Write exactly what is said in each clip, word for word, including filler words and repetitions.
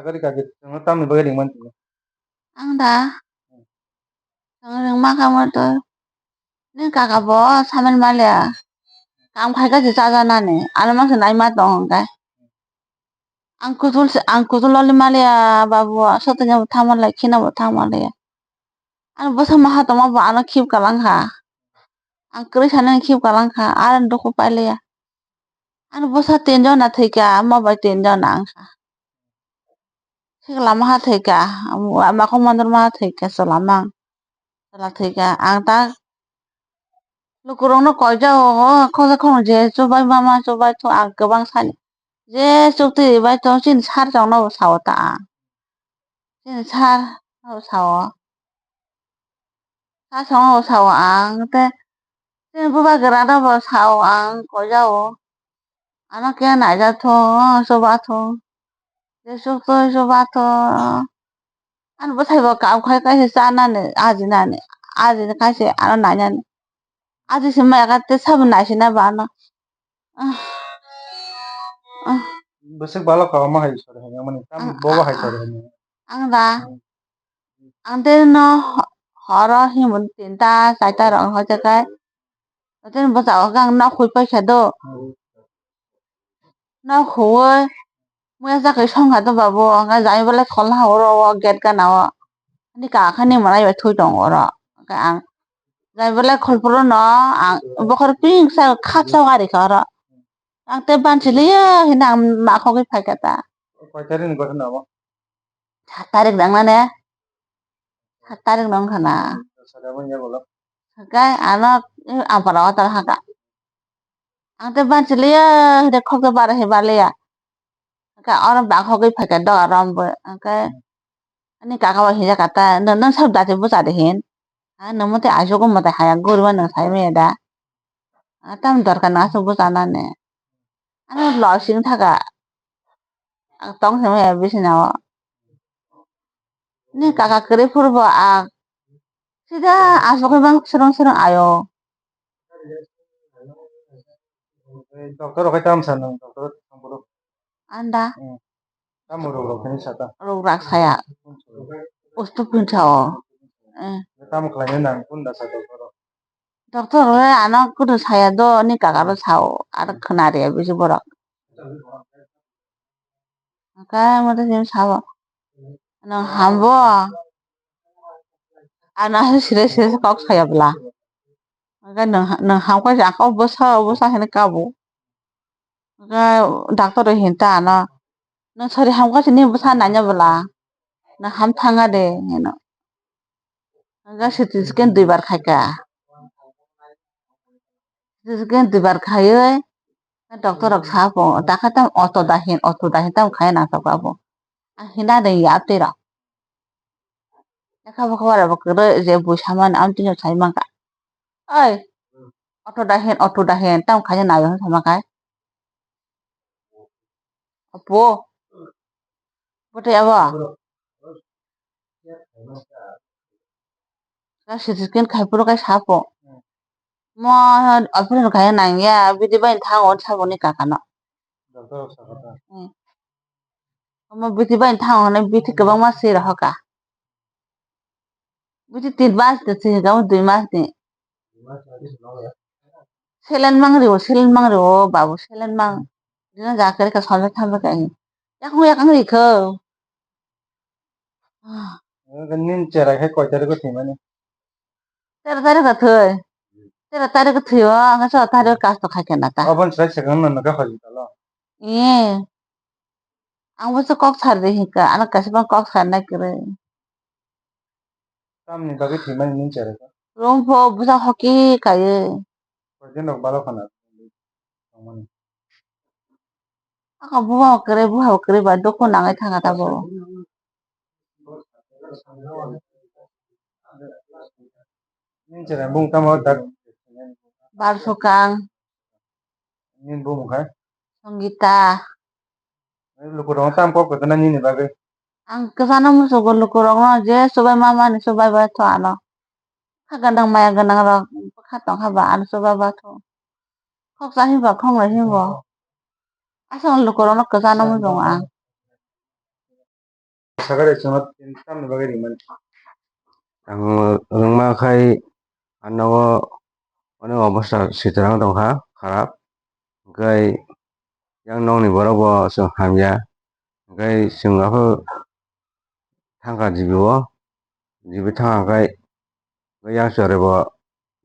Gari kaki, chwngno tamni bagwi ringmani tini? Ang da? Chwng ringma kha motor. Nini kaka bo samen maliya. Kam khai kha se chajanani. Ano mangsa naima tong hwnkhe. Ang kutul se, ang kutul loli maliya babu. Sotonya bo thangma lai, khina bo thangma liya. Ano bwsa maha tongma bo ano khip kalang kha. Ang kwrwi sanani khip kalang kha. Aro dukhu pailiya. Ano bwsa tinjon na thwikha, ama bai tinjon na wngkha. Sikla maha thwikha, makhok mandor maha thwikha, chwla mang. Chwla thwikha, ang ta lukurokno koijao, o khoksa khoknwi je chubai mama chubai thung, ang kwbang sani. Je chukti bai thung, chini sir chongno bo sao ta ang. Chini sir no sao. Sasongo sao ang tei chini bubagra no bo sao ang koijao. Ano khe naijak thung, chuba thung. Je chuktwi chuba thung. Ano bwsai bo kam khai kaisa chanani, ajinani, ajini kaisa ano nainani. Aji se maya kha tei sabo naisina bo ano. Ah. Ah. Bwswk balo kwbangma hai sori hai mani. Tam ang, bobo ang, hai sori hai mani. Ang da. Hmm. Ang tei no ho-, horo himwi tinta chaita rok hoite kai. Tei bwsa o gang nok hui paikha do. Hmm. Nok huwi muya chakhwi songkha do babu, hwnkhai jani belai kholna ha oro o gate gana o. Ani kaka ni mwnai bai thui tongo oro. Hwnkhai ang jani belai khol phuru no ang bokhor pink sa khapsa gari kha oro. Ang tei bansi liya hwnwi ang ma khogwi phaikha ta. Koi tarik ni gotha na bo? Sat tarik nang nane. Sat tarik nang khana. Sat tarik nang ya bolo. Hwnkhai ano, eh, ampara o tal haka. Ang tei bansi liya, hede khok tei bara he baliya. Hwnkhai oro bak hogwi phaikha doga rom bo. Hwnkhai ani kaka bo hinjak kha ta, "Nw-, nwng sab dati bwsa de hin. Ha, nwng mote aisuk mote haya guriba nwng sai maya da. Ha, tam dorkar nang asuk bwsa nani." Ano losing thaka. Ang tong se maya bisina o. Ni kaka kwrwi phuru bo ang sida asugwi mang swrwng swrwng ayo. Doctor rok hai tamo sa nang, doctor thang boro. Anda. Hmm. Tamo rok rok hini sata. Rok rak saya. Ustu pinsa o. Eh. Tamo khlai nang kun da sa doctor rok. Doctor rok ano kudu saya do ni kaka ro sao. Ar khna re bisi borok. Hwnkhe mothe simi sabo, "Nwng hambo?" Ano aswk sire sire kok saya bwla. Hwnkhe nwng, nwng hamkha se ang kok bwsa bwsa hinwi kabo. Hwnkhe doctor rok hinta ano, "Nwng sori hamkha se nini bwsa nanya bwla, nwng ham thanga de," hino. Hwnkhe C T scan duibar khaikha. C T scan duibar khaiwi doctor rok sa bo, dakha tam auto da hin, auto da hin tam khai nang tok abo. Ang hina de ya twi rok. Lekha bokha bara bo kwrwi je bui samani ang tini sai mankha. Oi, auto da hin, auto da hin tam khai nai sama khai. Apo. Bote abo. Ka C T scan khai puro kai sapo. Mo operation khai nang ya, bidi bai thango sabo ni kaka no. Doctor sakha ta. Hmm. Omo bidi bai thango ne bidi kwbangma swi rohoka. Bidi tin mas de swi ga dui mas ni. Selen mang rio, selen mang rio, babu selen mang. Dina ja kare ka sonja thambe ka. Yakung yakung ri kho. Nin cherai khai koi tarik o thwi mani? Tero tarik o thwi. Tero tarik o thwi o, ang so tarik o kasto khai kena ta. Obon sai sakang no nokha hospital o. Ee. Ang bo se kok sar de hinka, ano kaisa ma kok sar nai kwrwi. Tamni bagwi thwi mani nin cherai kha? Room pho bwsa hoki kaiwi. Koi din rok balo khana. Aka buha kwrwi, buha kwrwi ba dukhu nangwi thangkha tabuk. Nini chwrai bung tamo dak? Barsukang. Nini bumung hai? Songita. Lukurok tam kok kwtana nini bagwi? Ang kwchano muchugo lukurokno je chubai mamani chubai bai tho ano. Kha gwnang maya gwnang rok bwkha tongkha ba ano chubai ba tho. Khoksa hinba khonglai hinbo. Aswk lukurokno kwchano muchungo ang. Sakari chwngno tamni bagwi rimani. Ang rwngma khai ano onek obostha sitrang tongkha kharap. Hwnkhe yang nokni borok bo chwng hamya. Hwnkhe chwng aphuru thangkha G B o. G B thangkha khai yang chwrai bo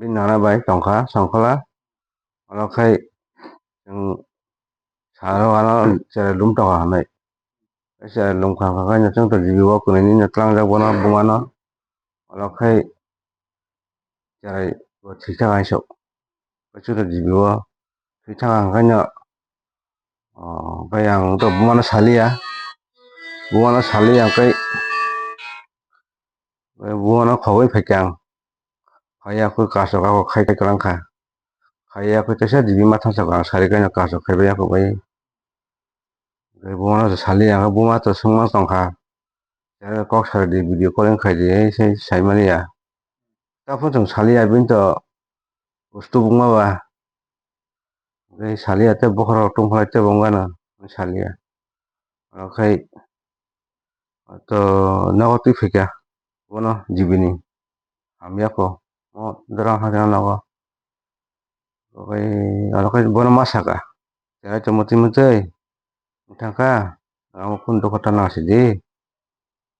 bini nana bai tongkha songkhola. Oro khai chwng saro ano cherai lum tongkha hinwi. Cherai lum kha khai no chwng to G B o kwnwi nini tlangjak bono buma no. Oro khai cherai bo thwi thangkha hinwi sok. Chwng to G B o thwi thangkha hinwi no. Oh, bai ang to buma no saliya. Buma no saliya hwnkhe buma no khogwi phaikha ang. Phaiya khe kasok ako khai khai kwlangkha. Khaiya khe teisa G B ma thangsa ang sari kaino kasok khaibai ako bai. Hwnkhe buma no saliya hwnkhe buma to swngma tongkha. Kok sari di video calling khaidi ei sai saimaliya. Taphuru chwng saliya bini to bustu buma ba. Hwnkhe saliya tei bokhorok tongphalai tei bo wngkha no saliya. Oro khai to nogo twi phaikha bono G B ni hamya kho o jora hakhe nogo. Oro khai bono ma saka cherai tongma twi mwtwi wngthangkha ang kunu dokha ta nang sidi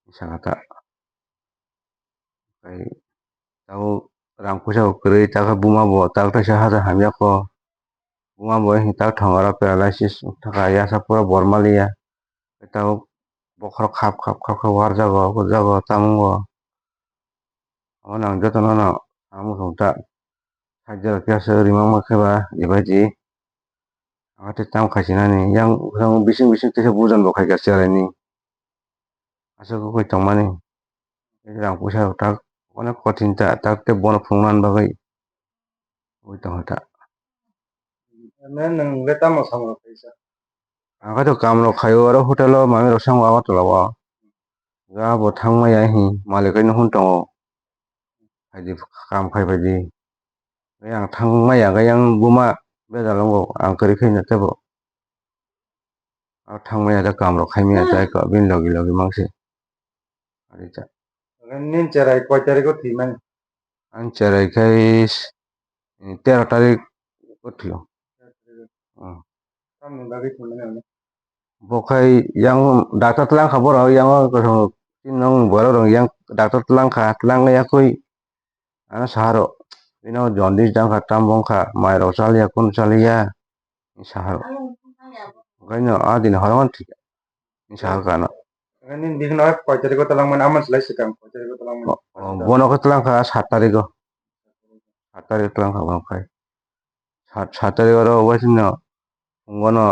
saka ta. Tei tabuk rang puisa bo kwrwi, takhe buma bo tak teisa hajar hamya kho. Buma bo hini tak thongaro paralysis wngkha, yasa pura bor maliya. Tei tabuk bokhorok khap khap khap khap warjago, hukjago, tamungo. Abono ang jotono no samung song ta. Side o khe aswk rimang ma khe ba ebaidi. Ang tei tamo khaisinani yang, yang bising bising teisa bujan bo khaikha cheraini. Aswk wngwi tongmani. Rang puisa rok tak onek kothin ta, tak tei bono phunukna bagwi wngwi tongkha ta. Ane nwng le tamo samung rok khaisa? Ang khe to kam rok khaio, oro hotel o manwi rok sango Agartala o. Ga bo thangmaya hi malik bai no hwn tongo. Phaidi kam khai phaidi. Tei ang thangmaya khe yang buma bejal wngo, ang kwrwi khe no tebo. Ang thangmaya da kam rok khaimaya da ko bini logi logi mangsi. Ari cha. Nini cherai koi tarikh o thwi mani? Ang cherai khai tero tarikh o thwio. Tamni bagwi thwi mani? Bo khai yang doctor tlang kha borok, yang o kosom tin nong borok rok yang doctor tlang kha, tlang ya koi ano saharo bino jaundice dang kha, tam bong kha, mai rok chaliya, kun chaliya saharo. Okai no a din horo thik ni sahar kha no. Nini bihik no koi tarikh o tlang mani, amon slai swkang koi tarikh o tlang mani? Bono khe tlang kha sat tarikh o, sat tarikh tlang kha bono khai. Sat, sat tarikh oro waising no phungo no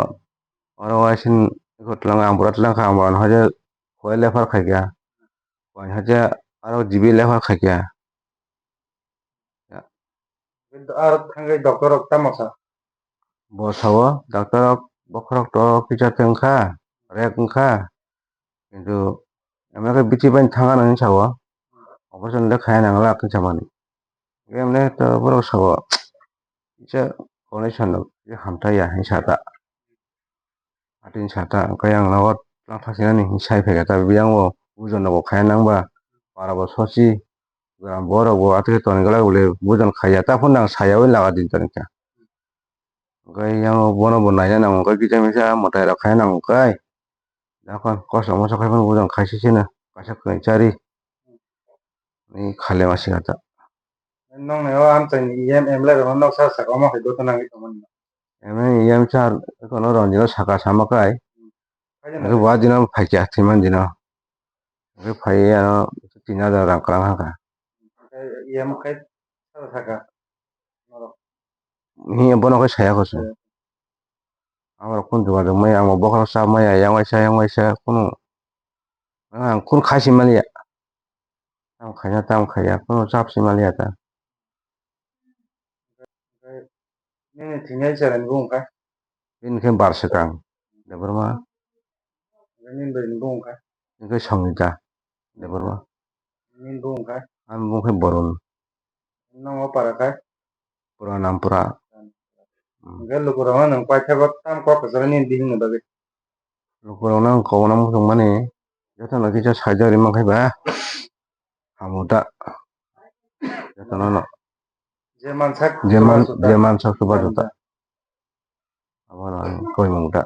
oro waising eko tlang ang bura tlang kha ang bo haje koi lephar khaikha. Koi haje aro G B lephar khaikha. Aro thangwi doctor rok tamo sa? Bo sao doctor rok bokhorok to kisa thwng kha, rek wng kha. Kintu emne khe bithi bai thang ano hinwi sao, operation le khaya nang la hinwi samani. Emne to borok sao kisa condition no kisa hamthai ya hinwi sa ta. Atini sa ta hwnkhe ang nogo tlang thang sinani hinwi sai phaikha ta, biyang bo bujon nogo khaya nang ba para bo sosi, gram borok bo atwkhe toni glak bole bujon khaiya ta phano nang sayaui laga din toni kha. Hwnkhe yang bono bo naina nango hwnkhe kisa misa mwtai rok khaina nango hwnkhe. Dakhan kosom moso khai phano bujang khaisisina kaisa kwchari. Ni khale masi kata. Nong nai o amchaini E M M lai rok nok sar saka omo hai joto nangwi tongmani. M N E M sar kono rong dino saka sama kai. Hwnkhe bo dino phaikya thwiman dino. Hwnkhe phaiwi ano tin hajar rang kwrang hakha. E M khai saka. Hi bono khe saya kho se. Ang rok phone jogajog maya, ang bo bokhorok cha maya, yang waisa, yang waisa, kunu ang kunu khai si maliya. Tamo khaina, tamo khaiya, kunu chap si maliya ta. Nini thwinai chwraini bumung kha? Bini khe bar swkang Debbarma. Nini bwrwini bumung kha? Bini khe Sangita Debbarma. Nini bumung kha? Ani bumung khe Borun. Nokno para kha? Pura Nampura. Hwnkhe lukurokno nwng paithago tam kok kwcharo nini bihikni bagwi? Lukurokno ang kokno muchungmani, Jotono kisa saijak rimang khe ba. Hamu da. Jotono no. Je mansak je man, je mansak suba jota. Abono ang koimung da.